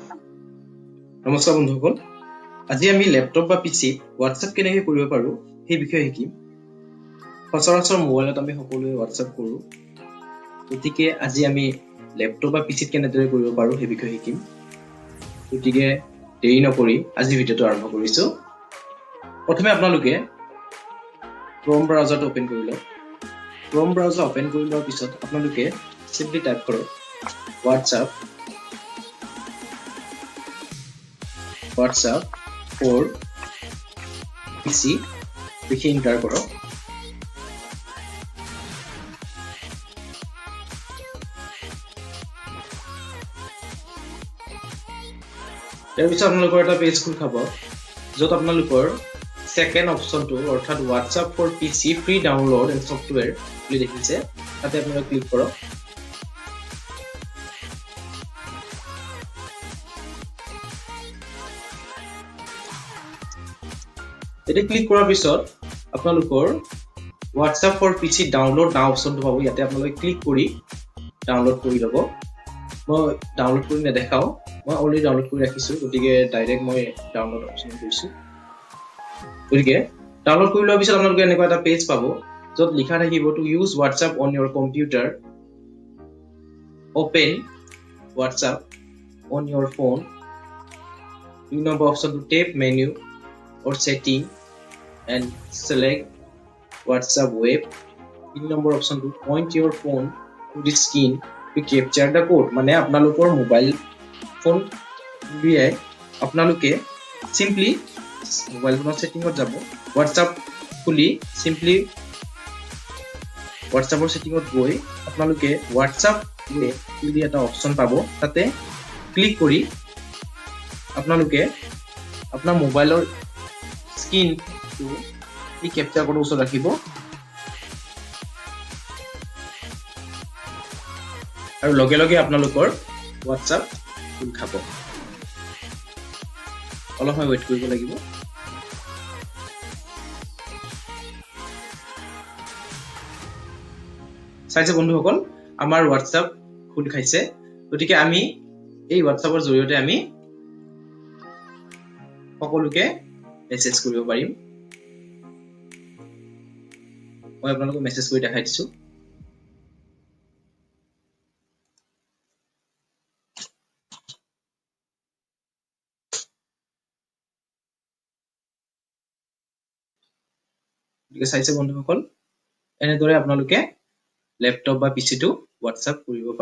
নমস্কাৰ বন্ধুসকল, আজি আমি লেপটপ বা পিচিত হোৱাটছএপ কেনেকৈ কৰিব পাৰোঁ সেই বিষয়ে শিকিম। সচৰাচৰ মোবাইলত আমি সকলোৱে হোৱাটছএপ কৰোঁ, গতিকে আজি আমি লেপটপ বা পিচিত কেনেদৰে কৰিব পাৰোঁ সেই বিষয়ে শিকিম। গতিকে দেৰি নকৰি আজি ভিডিঅ'টো আৰম্ভ কৰিছোঁ। প্ৰথমে আপোনালোকে ক্ৰম ব্ৰাউজাৰটো অ'পেন কৰি লওক। ক্ৰম ব্ৰাউজাৰ অ'পেন কৰি লোৱাৰ পিছত আপোনালোকে চিম্পলি টাইপ কৰক হোৱাটছআপ হোৱাটছআপ ফৰ পিচি লিখি এণ্টাৰ কৰক। ইয়াৰ পিছত আপোনালোকৰ এটা পেজ খোল খাব, য'ত আপোনালোকৰ ছেকেণ্ড অপশ্যনটো অৰ্থাৎ WhatsApp for PC free download and software বুলি দেখিছে, তাতে আপোনালোকে ক্লিক কৰক। এতিয়া ক্লিক কৰাৰ পিছত আপোনালোকৰ WhatsApp for PC download now অপশ্যনটো পাব। ইয়াতে আপোনালোকে ক্লিক কৰি ডাউনলোড কৰি ল'ব। মই ডাউনলোড কৰি নেদেখাওঁ, মই অলৰেডি ডাউনলোড কৰি ৰাখিছোঁ, গতিকে ডাইৰেক্ট মই ডাউনলোড অপশ্যন কৰিছোঁ। গতিকে ডাউনলোড কৰি লোৱাৰ পিছত আপোনালোকে এনেকুৱা এটা পেজ পাব, য'ত লিখা থাকিব to use WhatsApp on your computer, open WhatsApp on your phone. 2 number অপশ্যনটো tap menu or setting and select WhatsApp web. 3 number অপশ্যনটো point your phone to the screen to capture the code। মানে আপোনালোকৰ mobile phone উলিয়াই আপোনালোকে simply mobile ফোনৰ ছেটিঙত যাব, WhatsApp খুলি simply হোৱাটছআপৰ ছেটিঙত গৈ আপোনালোকে হোৱাটছআপ ৱেব বুলি এটা অপশ্যন পাব। তাতে ক্লিক কৰি আপোনালোকে আপোনাৰ মোবাইলৰ স্ক্ৰীনটো এই কেপচাৰ কোডৰ ওচৰত ৰাখিব আৰু লগে লগে আপোনালোকৰ হোৱাটছআপ খোল খাব। অলপ সময় ৱেইট কৰিব লাগিব। চাইছে বন্ধুসকল, আমাৰ হোৱাটছআপ খোল খাইছে। গতিকে আমি এই হোৱাটছআপৰ জৰিয়তে আমি সকলোকে মেছেজ কৰিব পাৰিম। মই আপোনালোকক মেছেজ কৰি দেখাই দিছো। গতিকে চাইছে বন্ধুসকল, এনেদৰে আপোনালোকে লেপটপ বা পিচিটো হোৱাটছআপ কৰিব পাৰে।